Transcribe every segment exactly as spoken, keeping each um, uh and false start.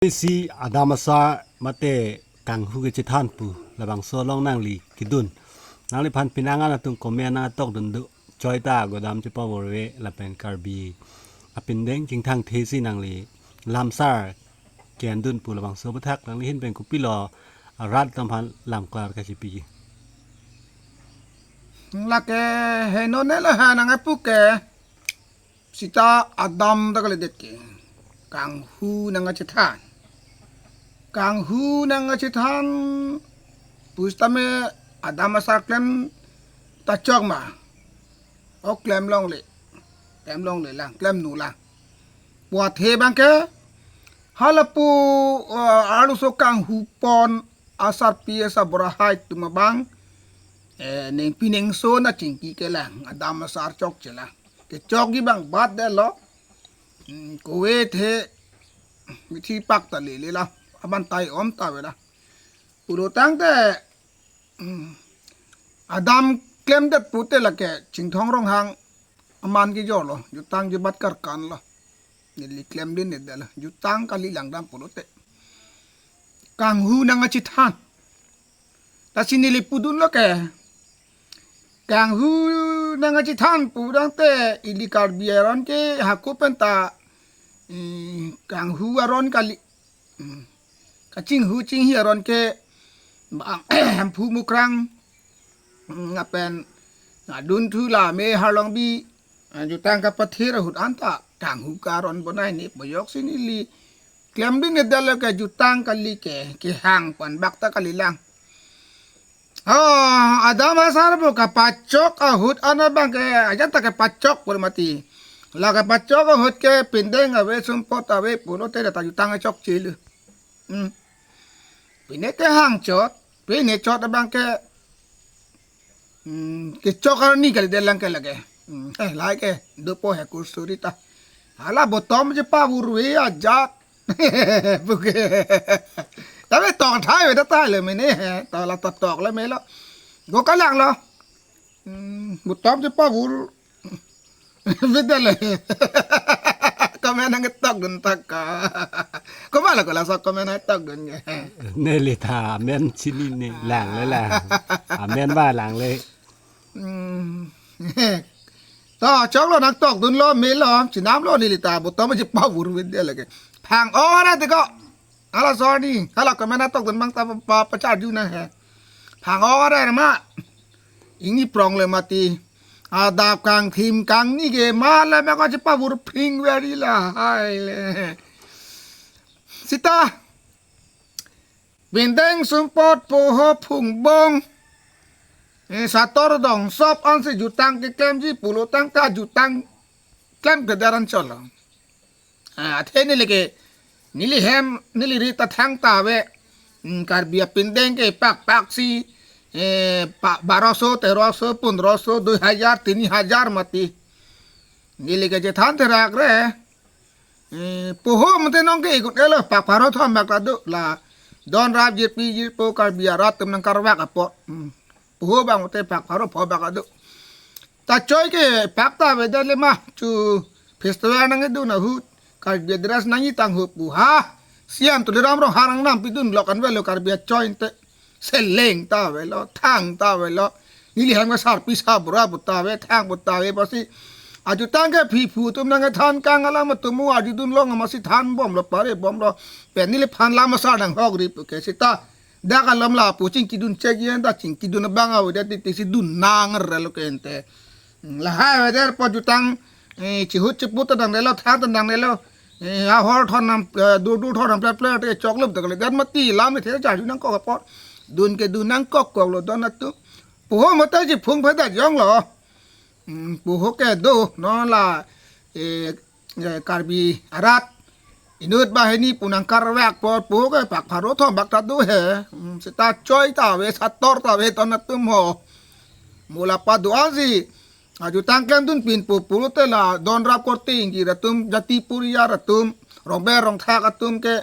Isi adam asar mate kanghu kachethan pu labangso along nangli kedun. Nangliphan penang an atum comment nangtokdun do. Choi ta agodam chepavurve lapen Karbi apindeng chingthangthe si nangli lamsar kendun pu labangso aputhak nangli ahin pen kopilo arat atum aphan lam klar kachepiji. Lake heno ne la ha nang apu ke. Sita adam ta kalidet ke. Kanghu nangkachethan. Kanghu nangkachethan pusitame adam asar klem ta chok ma. O klem longle. Klem longle lang, klem nu lang. Puat he bang ke. Halapu, eh, arloso kanghu pon asarpi asarbura hai atum abang. Eh, neng pining so na chingki ke lang. Adam asar chokche lang. Kechokji bang bat det lo. Hmm, kove the mithi pak ta lele la. Aban tai om ta vela. Pulo tangte, hmm, adam klemdet pute lake Chinthong Ronghang aman kejor lo. Jutang jubat karkan lo. Neli klemdun ne det lo. Jutang kali langdam pulote. Kanghu nangkachethan. Lasi neli pudun lo ke. Kanghu nangkachethan pudangte ili Karbi aron ke hako penta, eh, kanghu aron kali. Hmm. Kachinghu chinghi aron ke ba-, Hemphu Mukrang, hmm, lapen, ah, Dunthu Lame Harlongbi, ah, jutang kapathir ahut anta kanghu karon bonai ni boyok si neli klemdun ne det lo ke jutang kali ke, kehang pon bak ta kali lang. Oh, adam asar pu kapachok ahut an abang ke, ajat ta kapachok pur mati. La kapachok ahut ke pindeng ave sumpot ave pulote ta jutang chokche lo. Hmm. Pine kehang chot, pine chot abang ke, hmm, kechok arni kalidet lang ke lake. Hmm, eh, lai ke, dopo he kursuri ta. Hala bottom chepavurve ajat. Puke. Tapi tok thai veda ta le mene he. Ta la ta tok le melo. Go kalang lo. Hmm, bottom chepavur. Beda le. Comment nangtokdun tak ka. Koma la kola sa comment nangtokdun ke. Neli ta amen chinine lang le lang. Amen ba lang le. Hmm. To, choklo nangtokdunlo, melo, chinamlo neli ta, bottom chepavurve det lake. Phang ora deko. Hala sorry, hala comment nangtokdun bang ta pa, pa, pacharju na he. Phang ora ma. Ingni prong le mati. Adap kangthim kangni ke ma le ma ko chepavur phing veri la hai le. Sita. Pindeng sumpot poho phungbong. Eh, sator dong sop ansi jutang keklemji pulo tangte jutang klem kedaran cholo. Ah, athe neli ke, neli hem, neli ri ta thangta ave. Hmm, Karbi apindeng ke pak pak si, eh, pa, baroso, teroso, pundroso, dui hajar, tini hajar mati. Neli ke chethan therak re. Eh, poho mate nong ke ikut elo, pak pharo thom bak ta do la. Don rap jirpi jirpo Karbi arat atum nangkarvak apot. Hmm. Poho bang mate pak pharo pho bak ta do. Ta choi ke pak ta ave det le ma chu festival nangkedun ahut. Karbi dress nangji tang ahut pu ha. Siam Tuliram Ronghang nangnam pidun lok an velo Karbi achoi ante. Seleng ta avelo, thang ta avelo. Neli hem ke sarpi sarbura pu ta ave, thang pu ta ave, pasi. Ajutang ke phiphu atum nangkethan kang alam atum mo ajudun long amatsi than bomlo pare bomlo. Pen neliphan lam asar nanghokri pu ke sita. Dak alam lapu chingkidun chek yen ta chingkidun abang ave det titi si dun nang relo ke ante. Lahai ave det po jutang, eh, chihut chiput ta dang delo, thang ta dang delo. Eh, ahor thon nam, eh, dur dur thon nam plet plet, eh, choklup ta kali. Dan mati lam ni the charju nangkok apot. Dun ke dun nangkok koklo don atum. Poho mate chiphung phe ta jonglo. Hmm, poho ke do, non la, eh, eh, Karbi arat. Inut banghini pu nangkarvak apot poho ke pak pharo thom bak ta do he. Hmm, sita choi ta ave, sator ta ave don atum ho. Mo la pado-an si. Ajutang klemdun pin pu pulote la don rap korte ingjir atum jati puriar atum rongber rongthak atum ke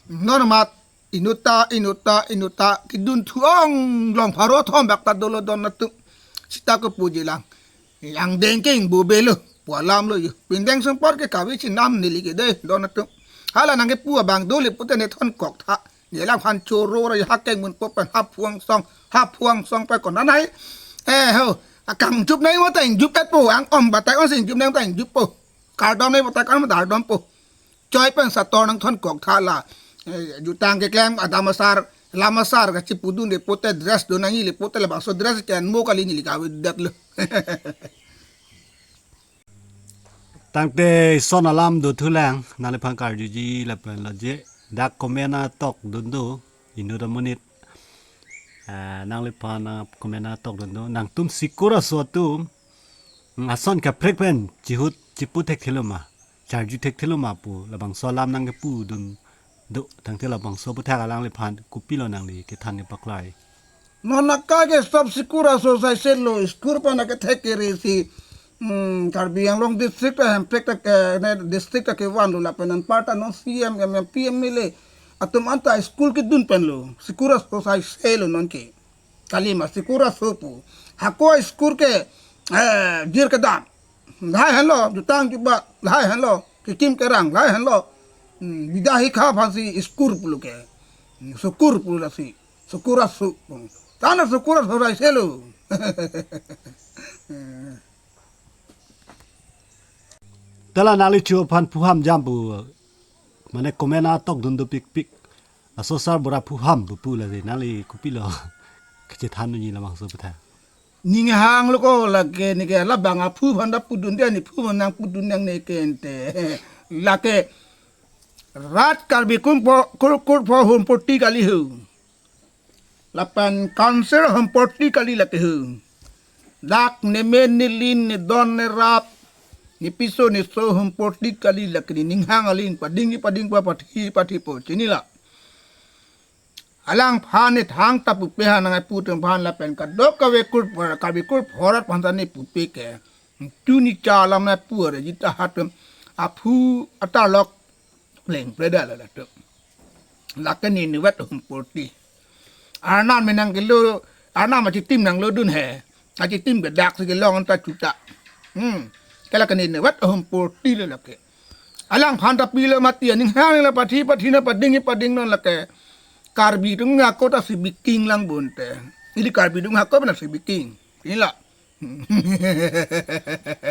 non amat inut ta, inut ta, inut ta kedun thu-ong long pharo thom bak ta dolo don atum. Sita kepuji lang. Angdeng ke ingbu belo. Pu alam lo yo. Pindeng sumpot ke kave chinam neli ke de don atum. Hala nangkepu abang dole pute ne thonkok tha. Ne laphan choro ra ha kengmun po pen ha phuangsong, ha phuangsong pen konat nai. Eh ho, akangjup nai mo ta ingjupet po, ang-om batai ong si ingjup nai ta ingjup po. Kardom nai batai kardom po. Choi pen sator nangthonkok tha la. Eh, jutang keklem adam asar, lam asar kachipudunde pute dress do nangji le pute labangso dress ke anmo kali neli kavedetlo. Tangte ison alam do thulang, nangliphan karjuji lapen laje. Dak comment atok dun do, inut amonit. Ah, nangliphan, ah, comment atok dun do. Nangtum Sikur aso atum, mm, ason kaprek pen chihut chipu thekthelo ma, charju thekthelo ma pu, labangso alam nangkepudun do, tangte labangso aputhak alangliphan kopilo nangli kethan kepaklai? Non akai ke sab Sikur aso asai selo, school pen akethek kere si, hmm, Karbi Anglong district ta Hemprek ta ke, ne district ta kevanlo lapen anparta non C M, M M, P M L A atum anta school kedun penlo, Sikur aso asai selo non ke. Kalima Sikur aso pu. Hako school ke, eh, jir kedam. Lahai henlo, jutang juba, lahai henlo, kekim kerang, lahai henlo. Hmm, bida hikha aphansi school pulo ke. Hmm, Sukur pulo lasi. Sukur aso. Tana Sikur aso asai selo. Tala nangli chu aphan phuham jam pu. Mane comment atok dun dopikpik. Aso sar bora phuham pu pu lasi nangli kopilo kachethan unji labangso aputhak? Ning hanglo ko lake neke labang aphu aphan ta pudunde, ne phu aphan nangpudun nangne ke ente. Lake rat Karbi kum pho, kur, kur pho humpoti kali ho. Lapen council humpoti kali lake ho. Dak nemen nelin nedon nerap nepiso neso humpoti kali lake ne ning hang aling pading pading pa pathi pathi po chinilo. Alangphan ne thangta pupe ha nangpu atum aphan lapen kadokave kur pho, Karbi kur pho rat aphan ta ne pupe ke. Tuni cha alam nangpu are jita hatum aphu atarlok leng preda la latum. Lake ne inutvet humpoti. Arnam menang kelo, arnam achitim nanglodun he. Achitim ke dak si kelong anta chuta. Hmm. Ke lake ne inutvet humpoti le lake. Alangphan ta pilo mati aning hang la pathi pathi nangpading pading non lake. Karbi atum ako ta si biking lang bonte. Ili Karbi atum ako bana si biking. Ila.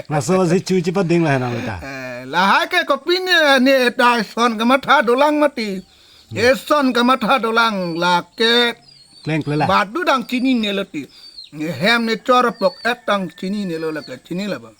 Laso si chu chipading la henang ta. Eh, lahai ke kopi ne, ne ta son kamatha dolang mati. Eson kamatha dolang lake. Kleng klela. Badu dang chininelo ti. Hem ne chor pok et dang chininelo lake chinilo bang.